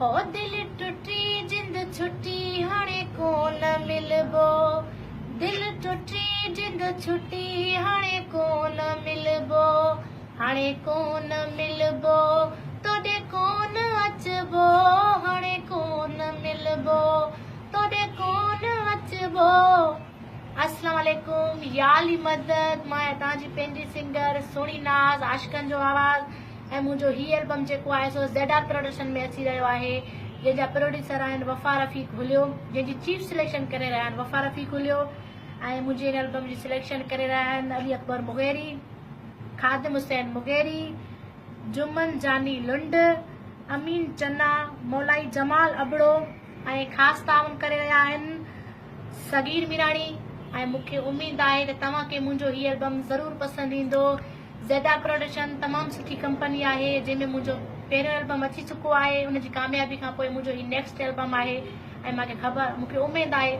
هو دل ٽٽي جند ڇٽي هاڻي ڪونه ملبو، دل ٽٽي جند ڇٽي هاڻي ڪونه ملبو، هاڻي ڪونه ملبو توڏي ڪونه اچبو، هاڻي ڪونه ملبو توڏي ڪونه اچبو. اسلام عليڪم يا علي مدد. مان آهيان توهان جي پنهنجي سنگر سهڻي ناز عاشقن جو آواز ۽ منهنجو هي البم جيڪو آهي سو زيڊ آر پروڊڪشن ۾ اچي رهيو آهي، جنهن جا پروڊيوسر آهن وفا رفيق هليو، جنهن جي چيف سليڪشن ڪري رهيا آهن وفا رفيق هليو ۽ منهنجي هن البم جي سليڪشن ڪري رهيا آهن علي اڪبر مغيري، خادم حسين مغيري، جمن جاني لنڊ، امين چنا، مولائي جمال ابڙو ۽ خاص تعاون ڪري رهيا آهن صغير ميراڻي ۽ مون کي اميد آهي ته توهان کي منهنجو هي البم ضرور پسند ايندو. زيڊ آر پروڊڪشن تمام سٺي ڪمپني آهي جنهن ۾ منهنجو پهريون البم اچي چڪو آهي، ان جي ڪاميابي کان پوء منهنجو هي نيڪسٽ البم آهي ۽ مان کي خبر مون کي اميد آهي